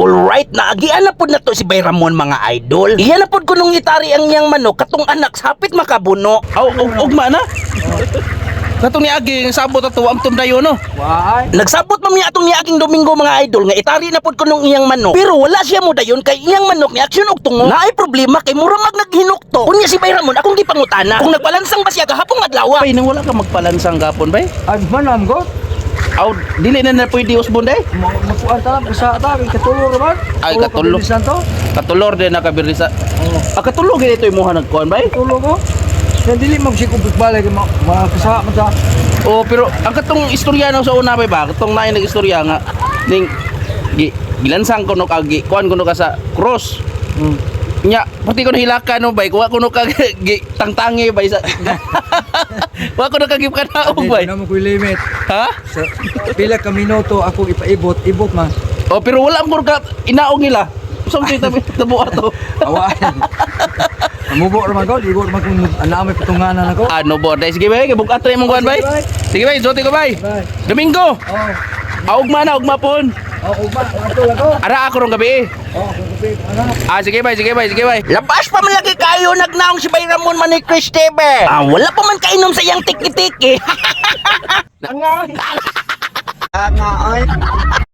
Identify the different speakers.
Speaker 1: Alright, naagian na pod na to si Bay Ramon, mga idol. Iya na pod kunong itari ang iyang manok katong anak hapit makabuno.
Speaker 2: Aw, og ugma na. Katong niagi sabot ato am tumdayon no.
Speaker 3: Waay.
Speaker 1: Nagsabot man niya atong niaging Domingo, mga idol, nga itari na pod kunong iyang manok. Pero wala siya mo dayon kay iyang manok ni aksyon og tungo. Naay problema kay mura mag naghinukto. Unya si Bay Ramon akong gipangutana kung nagpalansang ba siya gahapong adlaw.
Speaker 2: Bay, nang wala ka magpalansang gapon bay.
Speaker 3: Ay, manam ko.
Speaker 2: Aw, dili na na pwede usbon day.
Speaker 3: Makuan ta lang sa ta kay katulog ra man.
Speaker 2: Ay, katulog.
Speaker 3: Santo.
Speaker 2: Katulor din nakabirisa. Ah, katulog gid ito imuha nagkuan bay.
Speaker 3: Katulog ko. Kaya dili magsikog balay kay makasama man ta.
Speaker 2: Oh, pero ang katong istorya na sa una bay ba, katong naay nag-istorya nga ning gi, gilansang kuno ka gi, kuan kuno ka sa cross. Nya, pati ko nahilakan no bay, kuha kuno ka gi, tangtangi bay sa Wa ko na kagip kanaog bay.
Speaker 3: Hindi na mo ko'y limit.
Speaker 2: Ha?
Speaker 3: Sa pila ka minuto ako ipaibot, ibot man.
Speaker 2: Oh, pero wala mo ka inaog nila. So kita tabo ato.
Speaker 3: Awaan. Mubo ra man ko, ibo ra man kung ana may patunganan ako.
Speaker 2: Ano bo, day sige bay, kay ato imong kuan bay. Sige bay, sulti ko bay.
Speaker 3: Bye.
Speaker 2: Domingo,
Speaker 3: Oh,
Speaker 2: augma na, ugma pon.
Speaker 3: oh, ugma, matulog ako.
Speaker 2: Ara ako rong gabi eh.
Speaker 3: Oh, kung ano.
Speaker 2: Ah, sige bay, sige bay, sige bay.
Speaker 1: Labas pa man lagi kayo nagnaong si Bay Ramon man ni Chris Tebe. Ah, wala pa man kainom sa iyang tiki-tiki.